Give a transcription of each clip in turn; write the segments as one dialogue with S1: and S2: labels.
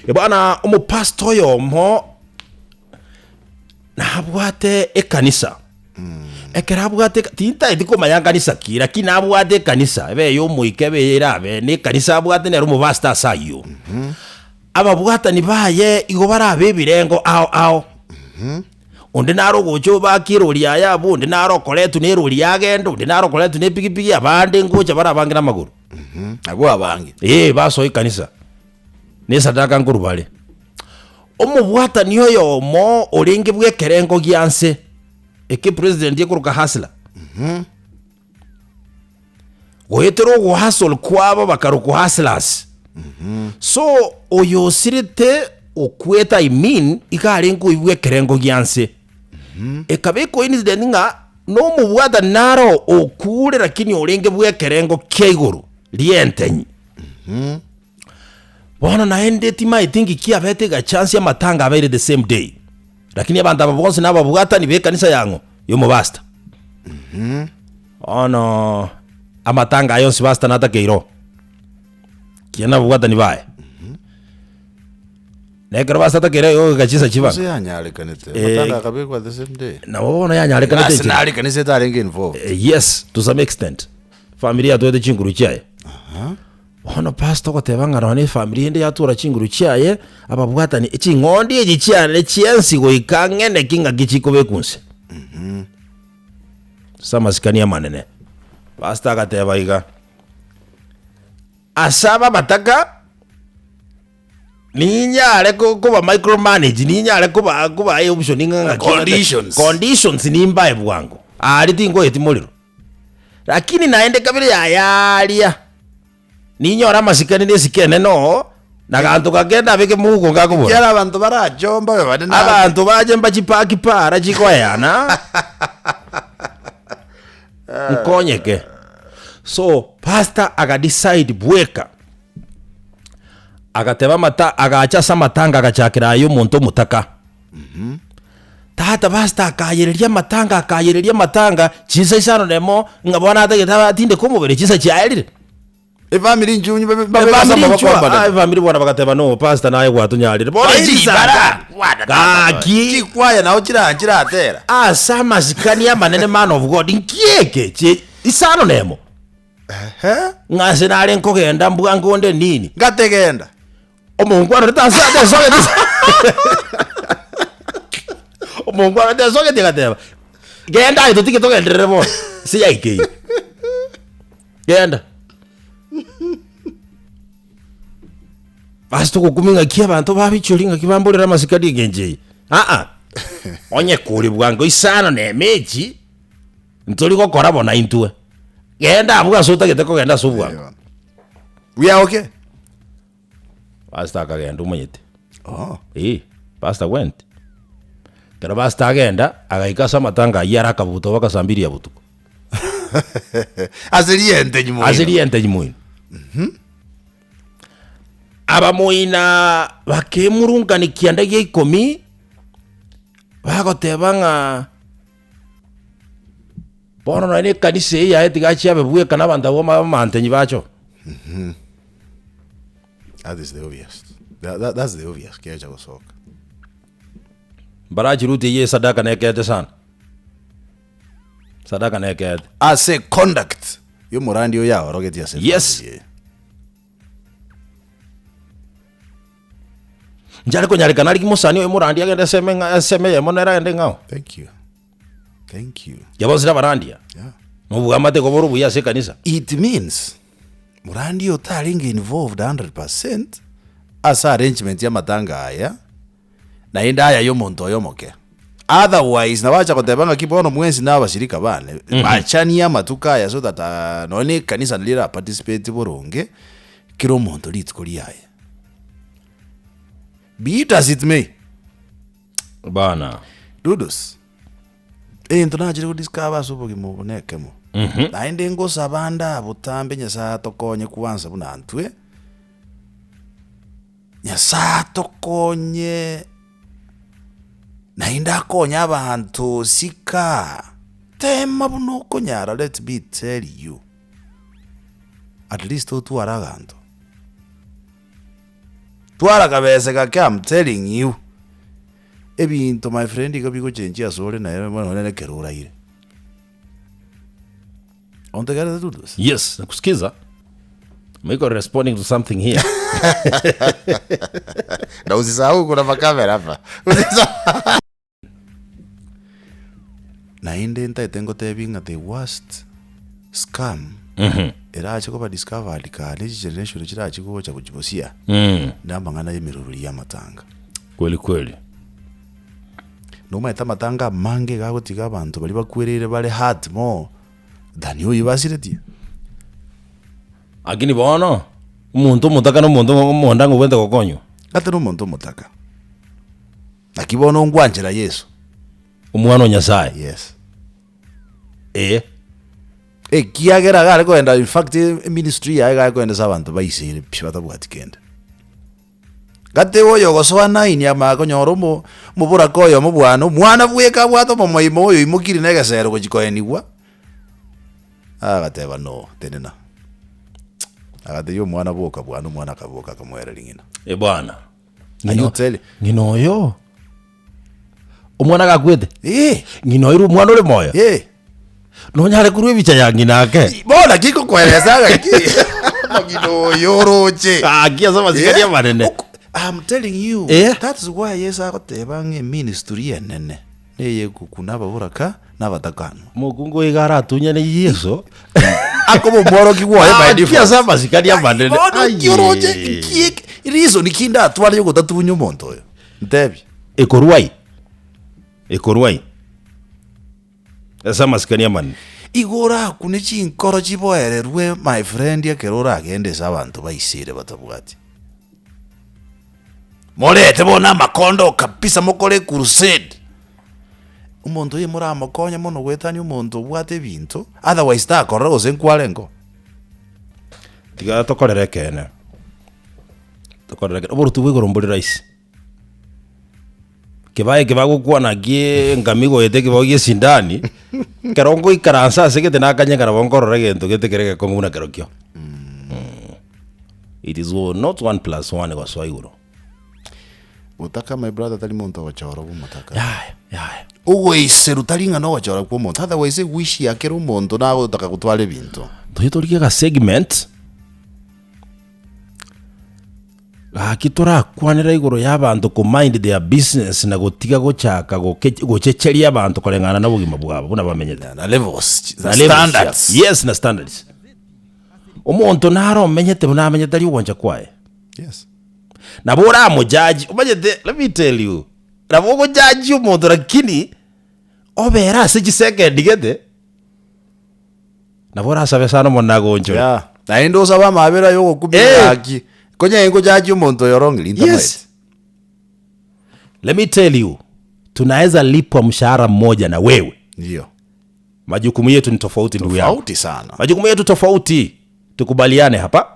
S1: Bwana omopastor oyomo nabwate ekanisa ekero abwate eka- tintaeti komanya nkanisa ki lakini nabwate ekanisa ebe eya omoika ebe eye erabe na ekanisa abwate nere omopastor ase aywo. Ababwatani baye igo barabe ebirengo ao ao, onde nare ogocha obake erori yaye abwo, onde nare okoretwa na erori agende, onde nare okoretwa na epikipiki, abande ngocha bare abange na amagoro.
S2: Abwo abange.
S1: Ee, basoa ekanisa. Nesadaka nkorwa bare. Omobwatani oyomo orenge bw'ekerengo gia nse, eke president ekoroka hustler. Goetera ogohustle kwabo bakarokwa hustlers. So oyo osirete okwete I mean iga arenge oyio bw'ekerengo gia nse. Ekaba ecoincident ng'a nomobwatani naro okure lakini orenge bw'ekerengo kia igoro ri'entenyi. Bono naende timaeti ngiki kiabete egachansi amatanga abeire the same day. Lakini abanto aba bonsi nababwatani b'ekanisa yang'o? Y'omobasta. Bono amatanga aya onsi basta natakeire oo. Kiya nababwatani baye. Na ekero basta atakeire igo goika chinsa
S2: Gose
S1: chibanga.
S2: yanyarekanete
S1: Eh,
S2: amatanga akabekwa the same day.
S1: Nabo bono yanyarekanete
S2: Ase
S1: enchera.
S2: nare ekanisa etarenge involved.
S1: Eh, Yes, to some extent. Familia yatwete chinguru chiaye. Bono pastor ogoteba ng'a nonya efamiri ende yatwora chinguru chiaye, ababwatani, ching'ondi echi chiane chiensi goika ang'e neki ng'aki chikobekwa inse. Ase amasikani amanene, pastor agateba iga, ase aba abataka, ninyare ko- koba micromanage, ninyare koba kobaa eoption ng'a ng'aki
S2: Conditions.
S1: conditions nimbae bwango, aria tinkoeti morero. Lakini naende kabere yaya aria, ninyore amasikani na esiko enene oo, na ganto gake ndabeke mohuko ngakobora.
S2: Ekiagera abanto barache mbabe bare na
S1: Abanto bache mbachipaki para chikoeyana, nkonyeke. So pastor agadecide bweka, agateba amata agacha ase amatanga agachakera aye omonto omotaka. Tata pastor akayereria amatanga akayereria amatanga chinsa isano na emo ng'a bono atagete abatindeke omobere chinsa chiaerire.
S2: Efamiri inchuo babe babe ase
S1: Efamiri
S2: amaboko
S1: inchuo, ah,
S2: amanene.
S1: efamiri bono bagateba no pastor naye gwatonyarire bono
S2: Bairi
S1: chinsa
S2: bara,
S1: nka gaki
S2: Chikwaya nao chira chiratera.
S1: ase amasikani amanene man of God nki eke chie isano na emo
S2: Ehe.
S1: ng'a ase nare nkogenda mbwango onde nini
S2: Ngategenda.
S1: Omongwana oria tasa- tesogeti omongwana oria tesogeti agateba, genda aye totige togenderere bono, ase yaikeire, genda. Ase togokumia ng'aki abanto babichori ng'aki bamborere amasikani engencho eye, aa, onye kore bwango isano na emechi, ntori gokora bono intwe, genda abwo ase otagete kogenda ase obwango.
S2: We are okay.
S1: Pastor akagenda omanyete.
S2: Oh.
S1: Eh, pastor went. Ekero pastor agenda, agaika ase amatanga ayio are akabuta baka saa mbiri ya botuko.
S2: Ase riente nyuma
S1: Ase riente nyimoino. Abamoina bakemurungani kianda gia ikomi, bagoteba ng'a bono nonye na ekanisa eye yaye tiga achie abe bweka na abanto abwo abamantenyi bache oo.
S2: That is the obvious. That, that, that's the obvious kecha gosoka.
S1: Mbarachirutie eye esadaka nekete sana. Sadaka nekete.
S2: Ase conduct y'omorandi oyo aorogetie ase
S1: Yes.
S2: family eye.
S1: Nchare konyarekana rigia mosani oyo morandi agende eseme ng'a eseme eyemo nere agende ng'ao.
S2: Thank you. Thank you.
S1: Yabonsi nabarandia.
S2: Yeah.
S1: Nobwamate igo bore obuya ase ekanisa.
S2: It means morandi oyo tarenge involved 100% ase arrangement y'amatanga aya naende aya y'omonto oyo omoke. Otherwise nabo acha goteba ng'aki bono mwensi na abashirika bane bachanie amatuko aya so that ah, nonya na ekanisa nario era participate boronge kera omonto rituko riaye. Be it as it may.
S1: Bana.
S2: Dudus, egento nachire godiscover ase obogima obo nekemo. Naende ngosaba nde botambe Nyasaye atokonye kwansa buna ntwe, Nyasaye atokonye naende akonye abanto sika, tema buna okonyara let me tell you, at least otware aganto. Twara kabese gake am telling you. Ebinto my friend iga bigochenchia asore naye bono nere ekero oraire. Ontegerete Dudus?
S1: Yes, nakusikiza. Michael responding to something here.
S2: Na usisahau kuna makamera hapa. Usisahau. Naende ntaete ngotebi ng'a the worst scam erache koba discovered kare ne chigeneration chirache gocha gochibosia na amang'ana ya emeroberi ya amatanga.
S1: Kweli kweli.
S2: Nomanyete amatanga amange iga agotiga abanto baria bakwereire bare hurt more than oyio basiretie.
S1: Lakini bono, omonto omotaka na omonto omonda ng'a obwenerete gokonywa.
S2: Gati na omonto omotaka. Naki bono ongwanchera Yeso.
S1: Omwana o Nyasae.
S2: Yes.
S1: Ee.
S2: Ekiagera iga are kogenda in fact eministry yaye iga are kogenda ase abanto baiseire pi batabwati kende. Gati oyo ogosoa naini amanye konyora omo omoboraka oyomo bwana omwana bweka abwate omomoima oyo oimokire na egesero gochia koenigwa, agateba no tenena. Agatebia omwana boka bwana omwana akaboka akamoereria ng'ina.
S1: E bwana.
S2: Are you telling?
S1: Ng'ina oyo omwana gakwete
S2: Eh,
S1: ng'ina oyo omwana ore moyo
S2: eh.
S1: nonyare korwa ebicha ya ng'ina ake
S2: Bono naki ngokoeresa ng'aki omong'ina oyo oroche.
S1: Gaki ase amasikani
S2: Eh,
S1: amanene.
S2: oko- I'm telling you,
S1: Eh.
S2: that's why Yeso agoteba ng'a eministry enene neye gokuna ababoraka na abatakanwa.
S1: Mokungu oyo iga aratunyane Yeso
S2: Akoba omworokigwa oye by
S1: Gaki
S2: default.
S1: ase amasikani amanene.
S2: Bono nki oroche
S1: Aye.
S2: nki eke- reason ki ndatware yogotatunya omonto oyo? Ntebi.
S1: Ekorwa ai? Ekorwa ai? Ase amasikani amanene.
S2: Igo orakune chinkoro chiboererwe my friend ekero oragende ase abanto baisire batabwati. Morete bono amakondo kabisa mokore ecrusade. Omonto oyo moramokonye mono goetania omonto obwate ebinto otherwise takorora gose nkwarengo.
S1: Tiga tokorere ekeene, tokorere ekeene, oboruoti bwa igoro mbori rahisi. Kebaa eke bagokwana gie engami goeta ekebao gie esindani, ekero ngoikaransa ase gete nakanye nkaraba nkorora egento gete kere egekong'u buna kerokio. It is not one plus one gosoa igoro.
S2: Motaka my brother tari monto ogochora obomotaka.
S1: Yaya, yaya.
S2: Ogoiserwa tari ng'a nogochora kwa omonto otherwise ewish ya kera omonto nagotaka gotwara ebinto.
S1: Toche torigie ega segment. Gaki torakwanera igoro y'abanto ko mind their business na gotiga gochaka goke gochecheria abanto koreng'ana na obogima bwabo buna bamenyete.
S2: Na levels,
S1: Na levels
S2: standards.
S1: chiabo. Yes na standards. Omonto naro omenyete buna amenyete tari ogwancha kwaye.
S2: Yes.
S1: Nabo oramojaji, omanyete let me tell you, nabo ogojaji omonto lakini obere ase chisekendi gete, Nabo orasabe sana Omonene agoonchore.
S2: Yeah. Naende osabe amabera ya ogokumia
S1: Eh.
S2: gaki. Konya ngojaji omonto oyo wrongly ntamaeti.
S1: Yes. Let me tell you, tunaweza lipwa mshahara mmoja na wewe.
S2: Ndio.
S1: Majukumu yetu ni tofauti ndugu yangu.
S2: Tofauti sana.
S1: Majukumu yetu tofauti, tukubaliane hapa.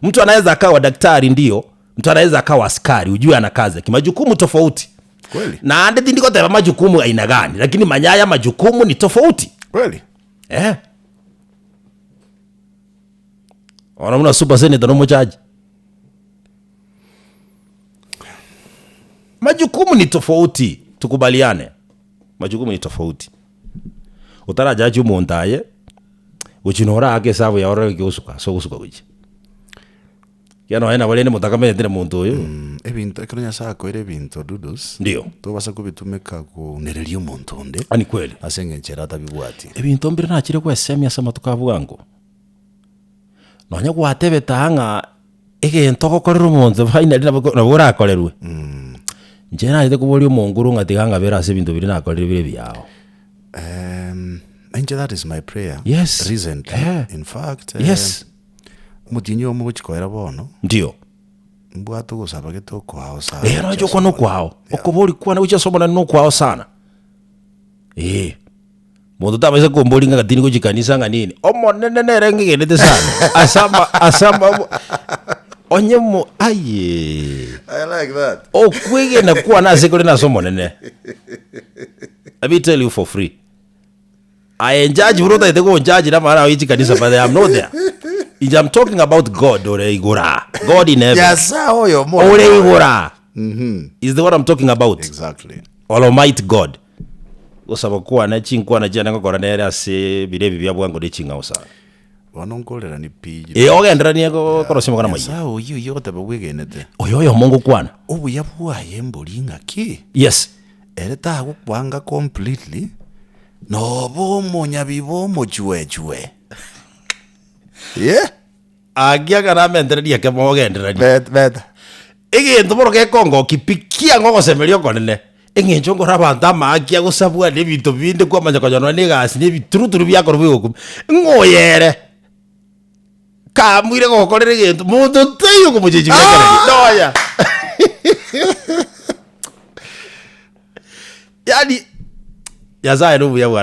S1: Mtu anaweza akawa daktari, ndio. Mtu anaweza akawa askari, ujue ana kazi, lakini majukumu tofauti.
S2: Kweli.
S1: Na ande tindi goteba majukumu aina gani, lakini manyaya majukumu ni tofauti.
S2: Kweli.
S1: Eh. Ona buna super senator nomochaji. Majukumu ni tofauti, tukubaliane. Majukumu ni tofauti. Otarajaji omonto aye, gochia nore aake esabu yao orore gaki ogosuka ase ogosuka gochia. Ekiagera nonye nabo rende motakamenyete na monto oyo.
S2: Ebinto ekero Nyasaye akoire ebinto Dudus,
S1: Ndio.
S2: tobasa kobitumeka kounereria omonto onde
S1: Ani kweli.
S2: ase eng'encho ere atabibwati.
S1: Ebinto mbire nachire gwesemia ase amatuko a bwango, nonye gwatebete aa ng'a egento ogokorera omonto finally nabo nabo orakorerwe. Inche nachete koboria omonguru ng'a tiga ng'abere ase ebinto biria nakorire bire ebiao.
S2: Inche that is my prayer
S1: Yes.
S2: recently
S1: Eh.
S2: in fact eh,
S1: Yes.
S2: omotienyi oyomo ogochia koera bono
S1: Ndio.
S2: mbwate ogosaba gete okoao sana
S1: Eh, nonya okwana okwao. Okobori kwane gochia ase Omonene nokwao sana. Eh. Monto tabaisa komboria ng'a tindi gochia kanisa ng'a nini. Omonene nere ng'egenete sana. Ase ama ase ama onye mo ayee.
S2: I like that.
S1: Okwegena kwane ase kore nase Omonene. Let me tell you for free. Aye njudge buna otagete gonjudge namang'ana ao ye chikanisa but I am not there. Inche I'm talking about God ore igoro aa. God in heaven.
S2: Nyasae oyomo
S1: Ore igoro aa. Is the one I'm talking about.
S2: Exactly.
S1: Almighty God. Gosaba kwane chinkwana chiane ngokora nere ase bire ebi bia bwango ne ching'ao sana.
S2: Bono nkorerani pi.
S1: Ee ogenderanie korosia amang'ana amaya.
S2: Nyasae oyio oyio ogoteba bwegenete.
S1: Oyo oyomo ngokwana.
S2: Obuya bwaye mbori ng'aki?
S1: Yes.
S2: Ere tagokwanga completely, noba omonyabibe omochuechue. Yeah.
S1: Agiaga namentereria ekemo ogenderanie.
S2: Bet, beta.
S1: Egento bono gekongokia pi kiang'a ogosemeria okonene, eng'encho nkore abanto amaaki agosabwa na ebinto binde kwamanya konya nonya na egasi na ebituruturu biakorwa bigokuma, ng'a oyere kaamwire gokorera egento monto taiyo okomochechi biakereria nonya. Yaani, Nyasaye nobuya bwane.